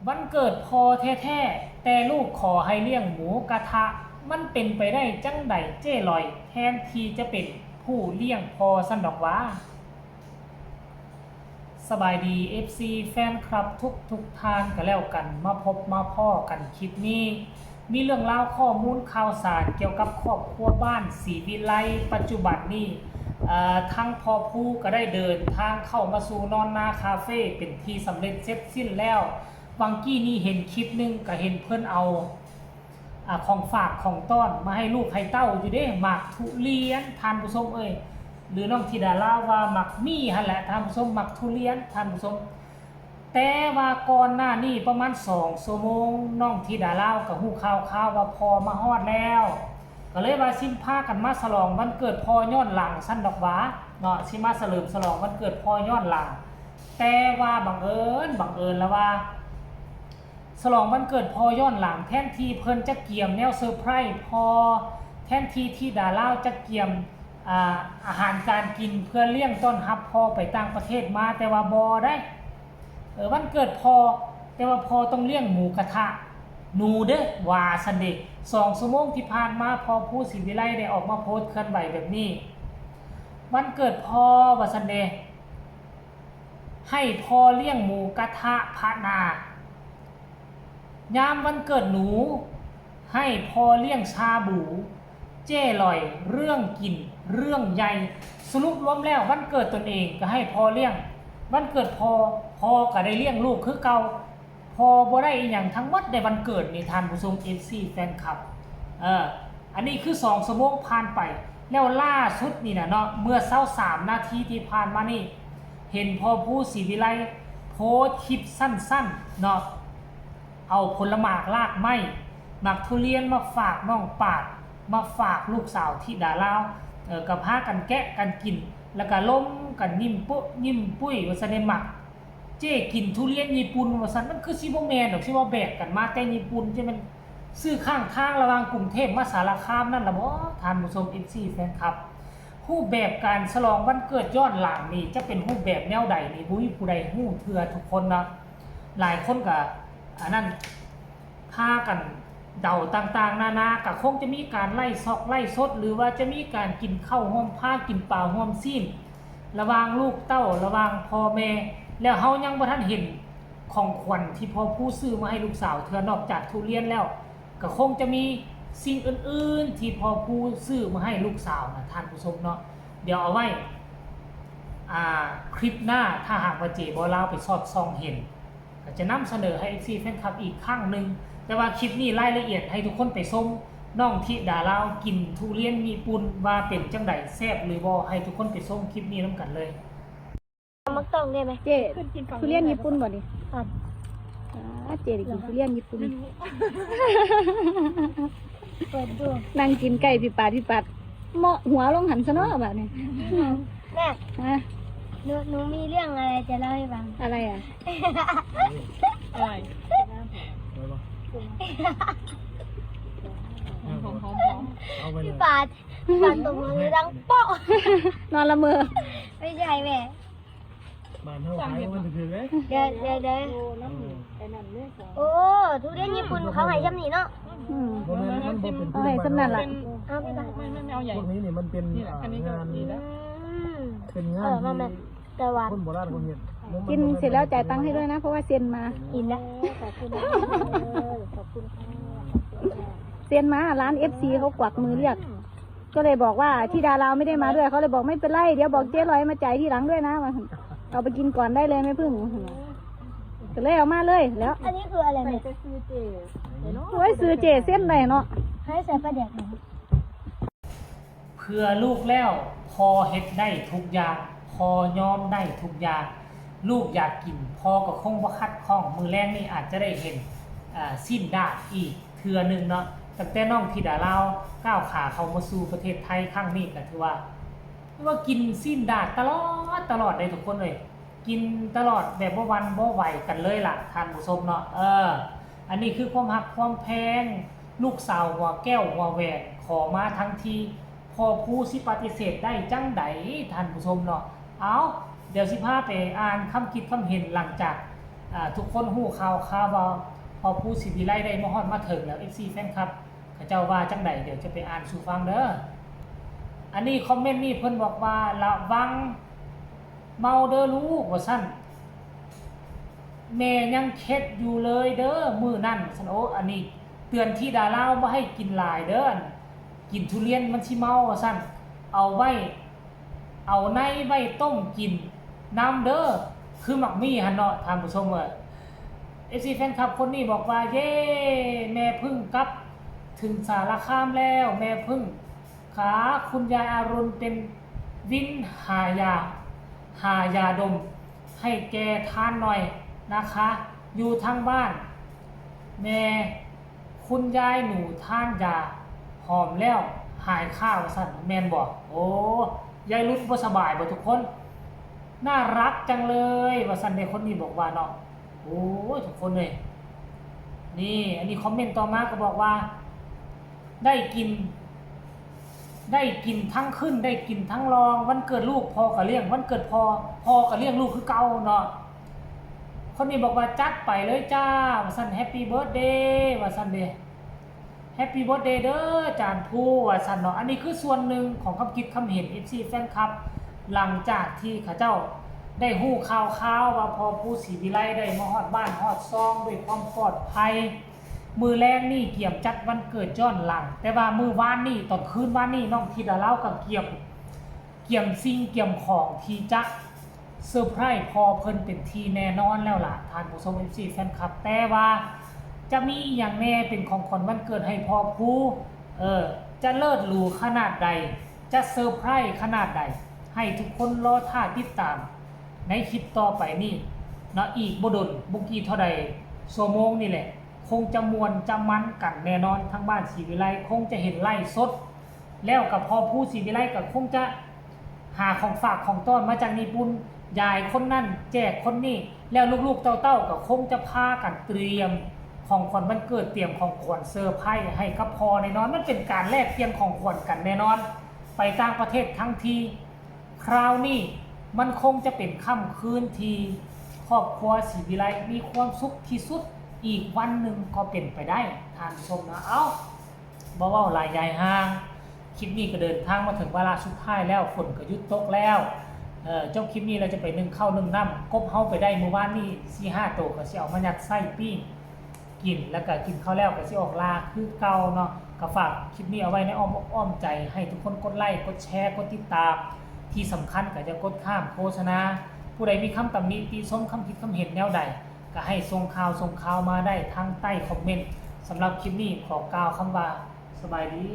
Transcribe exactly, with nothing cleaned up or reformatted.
วันเกิดพ่อแท้ๆ แต่ลูกขอให้เลี้ยงหมูกระทะ มันเป็นไปได้จั่งใดเจ้ลอย แทนที่จะเป็นผู้เลี้ยงพ่อซั้นดอกหวา สบายดี เอฟซี แฟนคลับทุกๆ ท่านก็แล้วกัน มาพบมาพ้อกันคลิปนี้ มีเรื่องราวข้อมูลข่าวสารเกี่ยวกับครอบครัวบ้านศรีวิไล ปัจจุบันนี้ เอ่อ ทั้งพ่อผู้ก็ได้เดินทางเข้ามาสู่นอนนาคาเฟ่เป็นที่สำเร็จเสร็จสิ้นแล้ว วังกี้นี้เห็นคลิปหนึ่งก็เห็นเพิ่นเอา อ่า ของฝากของต้อนมาให้ลูกให้เต้าอยู่เด้ หมากทุเรียน ท่านผู้ชมเอ้ย หรือน้องธิดาลาวว่าหมากมี่หั่นแหละ ท่านผู้ชม หมากทุเรียน ท่านผู้ชม แต่ว่าก่อนหน้านี้ประมาณสองชั่วโมง น้องธิดาลาวก็ฮู้ข่าวๆ ว่าพ่อมาฮอดแล้ว ก็เลยว่าสิพากันมาฉลองวันเกิดพ่อย้อนหลังซั้นดอกหวาเนาะ สิมาเฉลิมฉลองวันเกิดพ่อย้อนหลัง แต่ว่าบังเอิญ บังเอิญแล้วว่า ฉลองวันเกิดพ่อย้อนหลัง แทนที่เพิ่นจะเกียมแนวเซอร์ไพรส์พ่อ แทนที่ธิดาลาวจะเกียม อ่า อาหารการกินเพื่อเลี้ยงต้อนรับพ่อไปต่างประเทศมา แต่ว่าบ่ได้ เออ วันเกิดพ่อ แต่ว่าพ่อต้องเลี้ยงหมูกระทะ หนูเด้อ ว่าซั้นเด้ สองชั่วโมงที่ผ่านมา พ่อผู้ศรีวิไลได้ออกมาโพสต์เคลื่อนไหวแบบนี้ วันเกิดพ่อ ว่าซั้นเด้ ให้พ่อเลี้ยงหมูกระทะพะนา ยามวันเกิดหนู ให้พ่อเลี้ยงชาบู เจ้ลอย เรื่องกิน เรื่องใหญ่ สรุปรวมแล้ววันเกิดตนเองก็ให้พ่อเลี้ยง วันเกิดพ่อ พ่อก็ได้เลี้ยงลูกคือเก่า พ่อบ่ได้อีหยังทั้งหมดในวันเกิดนี่ ท่านผู้ชม เอฟซี แฟนคลับ เออ อันนี้คือสองชั่วโมงผ่านไป แล้วล่าสุดนี่นะเนาะ เมื่อซาวสามนาทีที่ผ่านมานี่ เห็นพ่อผู้ศรีวิไลโพสต์คลิปสั้นๆ เนาะ เอาผลหมากรากไม้ หมากทุเรียนมาฝากน้องปาด มาฝากลูกสาวธิดาลาว เออ ก็พากันแกะกันกิน แล้วก็ล้มกันยิ้มปุ๊ยิ้มปุ้ย ว่าซั้นเด้ หมาก เจ้กินทุเรียนญี่ปุ่น ว่าซั้น มันคือสิบ่แม่นดอก สิว่าแบกกันมาแต่ญี่ปุ่น จะแม่นซื้อข้างทางระหว่างกรุงเทพฯมาสารคามนั่นล่ะบ่ ท่านผู้ชม เอฟซี แฟนคลับ รูปแบบการฉลองวันเกิดย้อนหลังนี่จะเป็นรูปแบบแนวใดนี่ บ่มีผู้ใดฮู้เทื่อทุกคนเนาะ หลายคนก็ อันนั้น พากันเดาต่างๆ นานา ก็คงจะมีการไลฟ์ซอกไลฟ์สด หรือว่าจะมีการกินข้าวร่วม พากินปลาร่วมซี้น ระหว่างลูกเต้า ระหว่างพ่อแม่ แล้วเฮายังบ่ทันเห็นของขวัญที่พ่อผู้ซื้อมาให้ลูกสาวเทื่อ นอกจากทุเรียนแล้ว ก็คงจะมีสิ่งอื่นๆ ที่พ่อผู้ซื้อมาให้ลูกสาวนะ ท่านผู้ชมเนาะ เดี๋ยวเอาไว้ อ่า คลิปหน้า ถ้าหากว่าเจ้บ่ลาวไปสอดส่องเห็น ก็จะนำเสนอให้ เอฟซี แฟนคลับอีกครั้งหนึ่ง แต่ว่าคลิปนี้รายละเอียดให้ทุกคนไปชม น้องธิดาลาวกินทุเรียนญี่ปุ่นว่าเป็นจั่งใด แซ่บหรือบ่ ให้ทุกคนไปชมคลิปนี้นำกันเลย มักต้องได้ไหม เจ้ทุเรียนญี่ปุ่นบ่นี่ ครับ อ่าเจ้ได้กินทุเรียนญี่ปุ่น เปิดดู นั่งกินใกล้พี่ปาดพี่ปาดเหมาะหัวลงหันซะเนาะบาดนี้ แม่ ฮะ หนูหนูมีเรื่องอะไรจะเล่าให้ฟัง อะไรอ่ะ อะไร ไว้ปะ หอมหอมหอม เอาไปเลย พี่ปาดพี่ปาดตบมือดังโป๊ะ นอนละเมอ ไม่ใช่แม่ บานเท่าไหร่มันถือเลย เดี๋ยวเดี๋ยวเดี๋ยว เออ โอ้ทุเรียนญี่ปุ่นเขาให้ช่ำนี่เนาะ อืม เพราะมันมันบ่เป็น เอาให้สำนั่นล่ะ เป็น เอาพี่ปาด ไม่ไม่ไม่เอาใหญ่ พวกนี้เนี่ยมันเป็น นี่แหละ อ่า อันนี้ก็ งาน ดีแล้ว เป็น เอง าน อมาแม่ ที่ แต่ว่า คนโบราณเขาเห็น กินเสร็จแล้วจ่ายตังค์ให้ด้วยนะ เพราะว่าเซ็นมา อินแล้ว เซ็นมาร้านเอฟซีเขากวักมือเรียก ก็เลยบอกว่าธิดาลาวไม่ได้มาด้วย เขาเลยบอกไม่เป็นไร เดี๋ยวบอกเจ๊ลอยมาจ่ายทีหลังด้วยนะว่าเอาไปกินก่อนได้เลยแม่พึ่งก็เลยเอามาเลยแล้ว อันนี้คืออะไรแม่ โอ้ยซื้อเจเส้นไหนเนาะ ให้ใส่ปลาแดกหน่อย เพื่อลูกแล้วพ่อเฮ็ดได้ทุกอย่าง พ่อยอมได้ทุกอย่าง ลูกอยากกิน พ่อก็คงบ่ขัดข้อง มื้อแลงนี่อาจจะได้เห็น อ่า ซี้นดาดอีกเทื่อหนึ่งเนาะ ตั้งแต่น้องธิดาลาวก้าวขาเข้ามาสู่ประเทศไทยครั้งนี้ก็ถือว่า ว่ากินซี้นดาดตลอดตลอดเลยทุกคนเลย กินตลอดแบบบ่หวั่นบ่ไหวกันเลยล่ะ ท่านผู้ชมเนาะ เออ อันนี้คือความฮักความแพง ลูกสาวหัวแก้วหัวแหวนขอมาทั้งที พ่อผู้สิปฏิเสธได้จั่งใด ท่านผู้ชมเนาะ เอา เดี๋ยวสิพาไปอ่านคำคิดคำเห็นหลังจาก อ่า ทุกคนฮู้ข่าวข่าวว่า พ่อภู ศรีวิไล ได้มาฮอดมาถึงแล้ว เอฟซี แฟนคลับ เขาเจ้าว่าจั่งใด เดี๋ยวจะไปอ่านสู่ฟังเด้อ อันนี้คอมเมนต์นี่เพิ่นบอกว่า "ระวังเมาเด้อลูก" ว่าซั่น "แม่ยังเข็ดอยู่เลยเด้อมื้อนั้น" ซั่น โอ้ อันนี้เตือนธิดาลาวบ่ให้กินหลายเด้อ กินทุเรียนมันสิเมาว่าซั่น เอาไว้ เอาในไว้ต้มกินนำเด้อ คือหมากมี่หั่นเนาะ ท่านผู้ชมเอ้ย เอฟซี แฟนคลับคนนี้บอกว่า "เย้ แม่ผึ้งกลับถึงสารคามแล้ว แม่ผึ้งขา คุณยายอรุณเป็นวินหายา หายาดมให้แกทานหน่อยนะคะ อยู่ทางบ้าน แม่ คุณยายหนูทานยาหอมแล้วหายคา" ว่าซั่น แม่นบ่ โอ้ ยายรุ่นบ่สบายบ่ทุกคน น่ารักจังเลย ว่าซั่นเด้ คนนี้บอกว่าเนาะ โอ้ย ทุกคนเอ้ย นี่ อันนี้คอมเมนต์ต่อมาก็บอกว่า ได้กิน ได้กินทั้งขึ้น ได้กินทั้งลอง วันเกิดลูกพ่อก็เลี้ยง วันเกิดพ่อ พ่อก็เลี้ยงลูกคือเก่าเนาะ คนนี้บอกว่า "จัดไปเลยจ้า" ว่าซั่น "Happy birthday" ว่าซั่นเด้ "Happy birthday เด้อจารย์ภู" ว่าซั่นเนาะ อันนี้คือส่วนหนึ่งของความคิดความเห็น เอฟซี แฟนคลับ หลังจากที่เขาเจ้าได้ฮู้ข่าวข่าวว่า พ่อภู ศรีวิไล ได้มาฮอดบ้านฮอดซองด้วยความปลอดภัย มื้อแลงนี่เกียมจัดวันเกิดย้อนหลัง แต่ว่ามื้อวานนี่ ตอนคืนวานนี่ น้องธิดาลาวก็เกียม เกียมสิ่งเกียมของที่จะเซอร์ไพรส์พ่อเพิ่นเป็นที่แน่นอนแล้วล่ะ ท่านผู้ชม เอฟซี แฟนคลับ แต่ว่าจะมีอีหยังแน่เป็นของขวัญวันเกิดให้พ่อภู เออ จะเลิศหรูขนาดใด จะเซอร์ไพรส์ขนาดใด ให้ทุกคนรอท่าติดตามในคลิปต่อไปนี่เนาะ อีกบ่ดน บ่กี่เท่าใดชั่วโมงนี่แหละ คงจะม่วนจะมันกันแน่นอน ทางบ้านศรีวิไลคงจะเห็นไลฟ์สด แล้วกับพ่อภู ศรีวิไลก็คงจะหาของฝากของต้อนมาจากญี่ปุ่น ยายคนนั่นแจกคนนี้ แล้วลูกๆเต้าๆก็คงจะพากันเตรียมของขวัญวันเกิด เตรียมของขวัญเซอร์ไพรส์ให้กับพ่อแน่นอน มันเป็นการแลกเปลี่ยนของขวัญกันแน่นอน ไปต่างประเทศทั้งที คราวนี้มันคงจะเป็นค่ำคืนที่ครอบครัวศรีวิไลมีความสุขที่สุดอีกวันหนึ่งก็เป็นไปได้ ท่านผู้ชมนะ เอ้า บ่เว้าหลายยายห่าง คลิปนี้ก็เดินทางมาถึงวาระสุดท้ายแล้ว ฝนก็หยุดตกแล้ว เอ่อ จบคลิปนี้แล้วจะไปนึ่งข้าวนึ่งน้ำ กบเฮาไปได้มื้อวานนี้สี่ห้าโต ก็สิเอามายัดไส้ปิ้งกิน แล้วก็กินข้าวแล้วก็สิออกล่าคือเก่าเนาะ ก็ฝากคลิปนี้เอาไว้ในอ้อมอกอ้อมใจ ให้ทุกคนกดไลค์ กดแชร์ กดติดตาม ที่สำคัญก็จะกดข้ามโฆษณา ผู้ใดมีคำตำหนิติชม คำคิดคำเห็นแนวใด ก็ให้ส่งข่าวส่งข่าวมาได้ทางใต้คอมเมนต์ สำหรับคลิปนี้ขอกล่าวคำว่าสบายดี